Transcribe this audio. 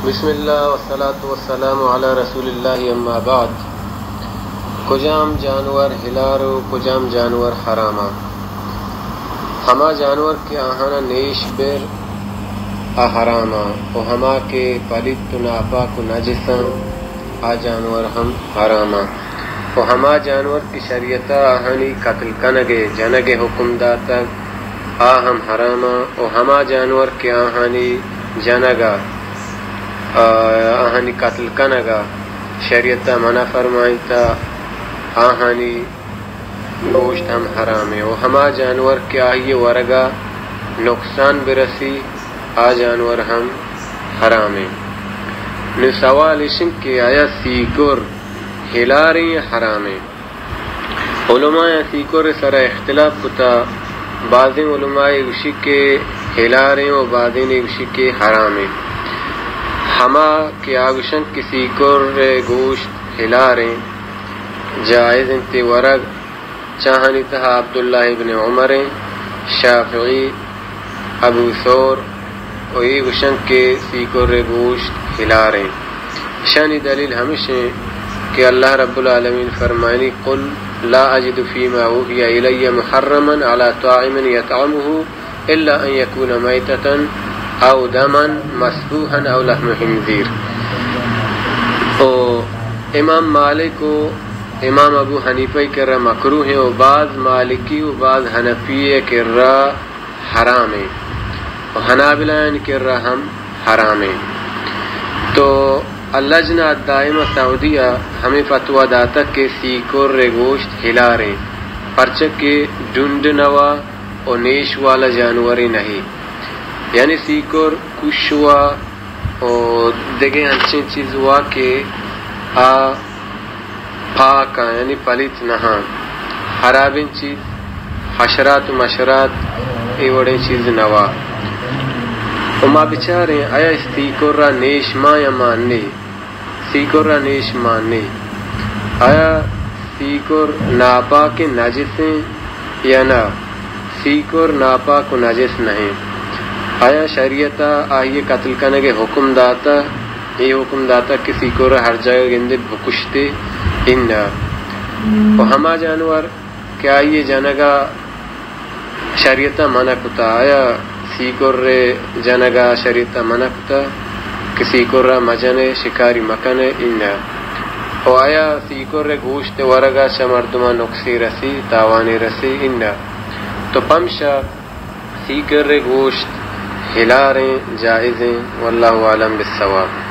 بسم اللہ والصلاة والسلام علی رسول اللہ، اما بعد۔ کجام جانور ہلار و کجام جانور حرام آ؟ ہما جانور کہ آہانا نیش بر آ حرام آ، و ہما کہ پلیت و ناپاک و نجس آں، آ جانور ہم حرام آ۔ و ہما جانور کہ شریعت آہانی قتل کنگ ء جنگ ء حکم داتگ، آ ہم حرام آ۔ و ہما جانور کہ آہانی جنگ ء، آ، آہانی قتل کنگ ء شریعت ء منع فرمائیتا، آہانی گوشت ہم حرام ء۔ و ہما جانور کہ آئی ء ورگ ء نقصان برسی، آ جانور ہم حرام ء۔ نوں سوال اش انت کہ آیا سیکر ہلاریں یا حرامیں؟ علماء سیکر سرا اختلاف کتا، بعضیں علماء گوشی کہ ہلاریں و بعضیں گوشی کہ حرامیں۔ ہما کہ آ گوشن کہ سیکر گوشت ہلاریں، جائز انت ورگ، چاہانی تہا عبداللہ ابن عمر ایں، شافعی، ابو ثور و اے گوشنت کہ سیکر ء گوشت ہلار ایں۔ اشانی دلیل ہمش ایں کہ اللہ رب العالمین فرمائنی: قل لا اجد فيما اوحي الي محرما على طاعم يطعمه الا ان يكون ميتة او دما مسفوحا او لحم خنزير۔ او امام مالک و امام ابو حنیفہ ء کرا مکروہ ایں و بعض مالکی و بعض حنفی ء کرا حرام ایں و حنابلہ آنی کرا ہم حرام ایں۔ تو اللجنہ الدائمہ سعودیہ ہمے فتویٰ داتگ کہ سیکر ء گوشت ہلار ایں، پرچہ کہ ڈنڈ نوا و نیش والا جانورے نہ ایں۔ یعنی سیکر، کشوا و دگہ انچیں چیز وا کہ آ پاک آں، یعنی پلیت نہ آں۔ حرابیں چیز، حشرات و مشرات، اے وڑیں چیز نوا۔ و ما بچاریں، آیا سیکر ء نیش مان یا مان نے؟ سیکر ء نیش مان نے۔ آیا سیکر ناپاک نجسیں یا نہ؟ سیکر ناپاک و نجس نہ ایں۔ آیا شریعت ء آئی ء قتل کنگ ء حکم داتہ؟ اے حکم داتہ کہ سیکر ء ہر جاگہ گندے بکشتے؟ اناں۔ و ہما جانور کہ آئی ء جنگ ء شریعت ء منع کتہ، آیا سیکر ء جنگ ء شریعت ء منع کتہ کہ سیکر ء مجن ء شکاری مکن ء؟ اناں۔ و آیا سیکر ء گوشت ء ورگ ء چہ مردماں نقصے رسی، تاوانے رسی؟ اناں۔ تو پمشا سیکر ء گوشت ہلاریں، جائزیں، واللہ اعلم بالصواب۔